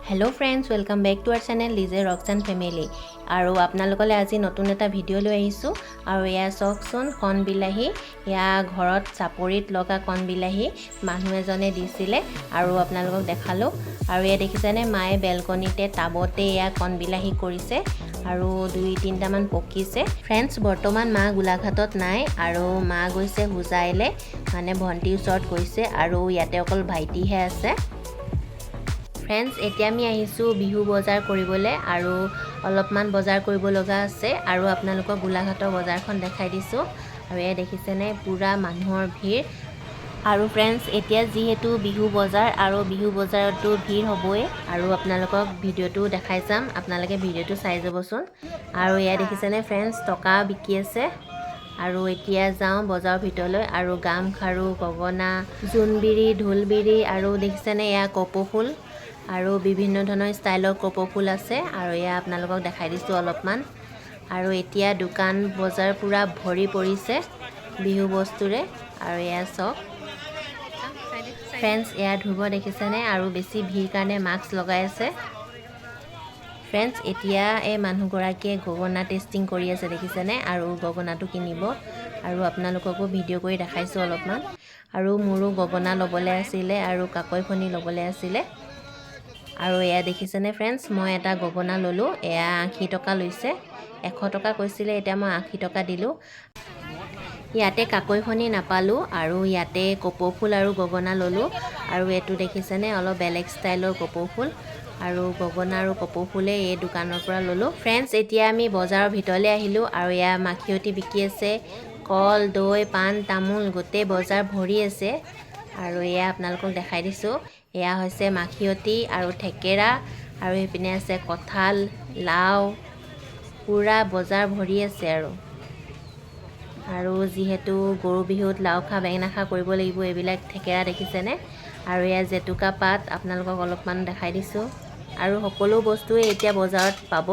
Hello friends, welcome back to our channel Lije Roxan family. আৰু আপোনালোকলৈ আজি নতুন এটা ভিডিঅ' লৈ আহিছোঁ। আৰু এয়া চাওকচোন, কণ বিলাহী। এয়া ঘৰত চাপৰিত লগা কণ বিলাহী, মানুহ এজনে দিছিলে আৰু আপোনালোকক দেখালোঁ। আৰু এয়া দেখিছেনে, মায়ে বেলকনিতে টাবতে এয়া কণ বিলাহী কৰিছে আৰু দুই তিনিটামান পকিছে। ফ্ৰেণ্ডছ, বৰ্তমান মা গোলাঘাটত নাই আৰু মা গৈছে হোজাইলৈ, মানে ভণ্টিৰ ওচৰত গৈছে আৰু ইয়াতে অকল ভাইটিহে আছে। ফ্ৰেণ্ডছ, এতিয়া আমি আহিছোঁ বিহু বজাৰ কৰিবলৈ আৰু অলপমান বজাৰ কৰিব লগা আছে আৰু আপোনালোকক গোলাঘাটৰ বজাৰখন দেখাই দিছোঁ। আৰু এয়া দেখিছেনে, পূৰা মানুহৰ ভিৰ। আৰু ফ্ৰেণ্ডছ, এতিয়া যিহেতু বিহু বজাৰ আৰু বিহু বজাৰতো ভিৰ হ'বই আৰু আপোনালোকক ভিডিঅ'টো দেখাই যাম, আপোনালোকে ভিডিঅ'টো চাই যাবচোন। আৰু এয়া দেখিছেনে ফ্ৰেণ্ডছ, টকা বিকি আছে। আৰু এতিয়া যাওঁ বজাৰৰ ভিতৰলৈ। আৰু গামখাৰু, গগনা, জোনবিৰি, ঢোলবিৰি আৰু দেখিছেনে এয়া কপৌফুল আৰু বিভিন্ন ধৰণৰ ষ্টাইলৰ কপৌফুল আছে। আৰু এয়া আপোনালোকক দেখাই দিছোঁ অলপমান। আৰু এতিয়া দোকান বজাৰ পূৰা ভৰি পৰিছে বিহু বস্তুৰে। আৰু এয়া চাওক ফ্ৰেণ্ডছ, এয়া ধ্ৰুৱ দেখিছেনে? আৰু বেছি ভিৰ কাৰণে মাস্ক লগাই আছে। ফ্ৰেণ্ডছ, এতিয়া এই মানুহগৰাকীয়ে গগনা টেষ্টিং কৰি আছে, দেখিছেনে? আৰু গগনাটো কিনিব আৰু আপোনালোককো ভিডিঅ' কৰি দেখাইছোঁ অলপমান। আৰু মোৰো গগনা ল'বলৈ আছিলে আৰু কাকৈ ফণি ল'বলৈ আছিলে। আৰু এয়া দেখিছেনে ফ্ৰেণ্ডছ, মই এটা গগনা ল'লোঁ। এয়া 80 টকা লৈছে, 100 টকা কৈছিলে, এতিয়া মই 80 টকা দিলোঁ। ইয়াতে কাকৈ ফণি নাপালোঁ আৰু ইয়াতে কপৌফুল আৰু গগনা ল'লোঁ। আৰু এইটো দেখিছেনে, অলপ বেলেগ ষ্টাইলৰ কপৌফুল আৰু গগনা আৰু কপৌফুলে এই দোকানৰ পৰা ল'লোঁ। ফ্ৰেণ্ডছ, এতিয়া আমি বজাৰৰ ভিতৰলৈ আহিলোঁ আৰু এয়া মাখিয়তী বিকি আছে, কল, দৈ, পাণ, তামোল, গোটেই বজাৰ ভৰি আছে। আৰু এয়া আপোনালোকক দেখাই দিছোঁ, এয়া হৈছে মাখিয়তী আৰু থেকেৰা আৰু সেইপিনে আছে কঁঠাল, লাও, পূৰা বজাৰ ভৰি আছে। আৰু আৰু যিহেতু গৰু বিহুত লাও খা বেঙেনা খা কৰিব লাগিব, এইবিলাক থেকেৰা দেখিছেনে? আৰু এয়া জেতুকা পাত আপোনালোকক অলপমান দেখাই দিছোঁ। আৰু সকলো বস্তুৱে এতিয়া বজাৰত পাব,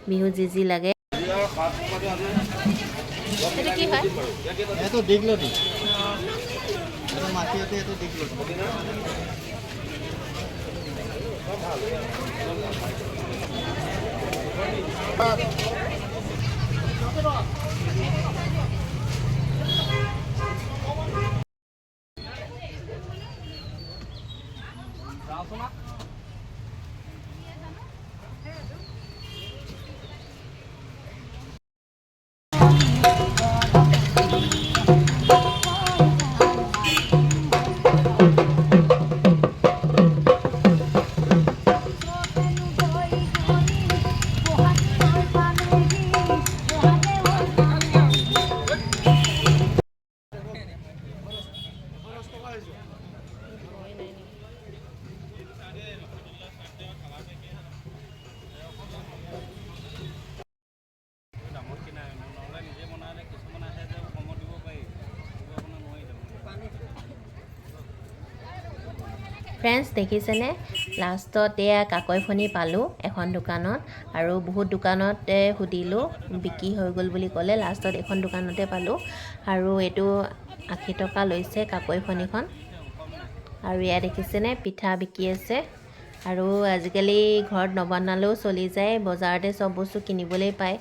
বিহুত যি যি লাগে। সেইটো কি হয়? এইটো দীঘলতি, এইটো মাখিয়তী, এইটো দীঘলতি। নহ'লে নিজে বনালে কিছুমান আহে যে কমত দিব পাৰি, সেইটো আপোনাৰ নোৱাৰি তাৰমানে। ফ্ৰেণ্ডছ, দেখিছেনে, লাষ্টত এয়া কাকৈ ফণি পালোঁ এখন দোকানত। আৰু বহুত দোকানতে সুধিলোঁ, বিক্ৰী হৈ গ'ল বুলি ক'লে। লাষ্টত এইখন দোকানতে পালোঁ আৰু এইটো 80 টকা লৈছে কাকৈ ফণিখন। আৰু এয়া দেখিছেনে, পিঠা বিকি আছে। আৰু আজিকালি ঘৰত নবনালেও চলি যায়, বজাৰতে চব বস্তু কিনিবলৈ পায়,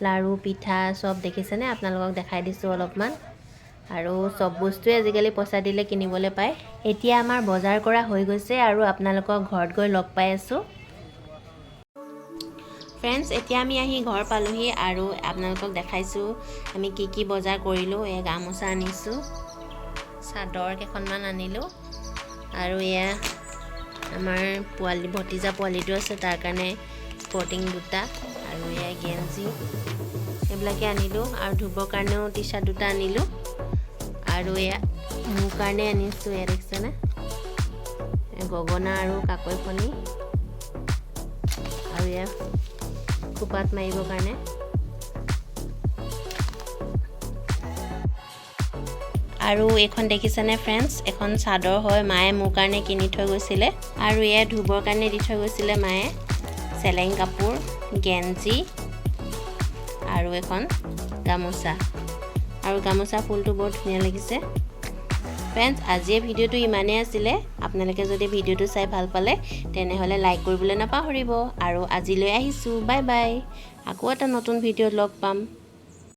লাড়ু পিঠা চব। দেখিছেনে, আপোনালোকক দেখাই দিছোঁ অলপমান। আৰু চব বস্তুৱে আজিকালি পইচা দিলে কিনিবলৈ পায়। এতিয়া আমাৰ বজাৰ কৰা হৈ গৈছে আৰু আপোনালোকক ঘৰত গৈ লগ পাই আছোঁ। ফ্ৰেণ্ডছ, এতিয়া আমি আহি ঘৰ পালোহি আৰু আপোনালোকক দেখাইছোঁ আমি কি কি বজাৰ কৰিলোঁ। এয়া গামোচা আনিছোঁ, চাদৰ কেইখনমান আনিলোঁ আৰু এয়া আমাৰ পোৱালি, ভতিজা পোৱালিটো আছে, তাৰ কাৰণে স্পৰ্টিং দুটা আৰু এয়া গেঞ্জি, এইবিলাকে আনিলোঁ। আৰু ধুবৰ কাৰণেও টি চাৰ্ট দুটা আনিলোঁ। আৰু এয়া মোৰ কাৰণে আনিছোঁ, এয়া দেখিছেনে, গগনা আৰু কাকৈ ফণি আৰু এয়া খোপাত মাৰিবৰ কাৰণে। আৰু এইখন দেখিছেনে ফ্ৰেণ্ডছ, এখন চাদৰ হয়, মায়ে মোৰ কাৰণে কিনি থৈ গৈছিলে। আৰু এয়া ধুবৰ কাৰণে দি থৈ গৈছিলে মায়ে, চেলেং কাপোৰ, গেঞ্জি আৰু এখন গামোচা। আৰু গামোচা ফুলটো বৰ ধুনীয়া লাগিছে। ফ্ৰেণ্ডছ, আজিৰ ভিডিঅ'টো ইমানেই আছিলে। আপোনালোকে যদি ভিডিঅ'টো চাই ভাল পালে, তেনেহ'লে লাইক কৰিবলৈ নাপাহৰিব। আৰু আজিলৈ আহিছোঁ, বাই বাই। আকৌ এটা নতুন ভিডিঅ'ত লগ পাম।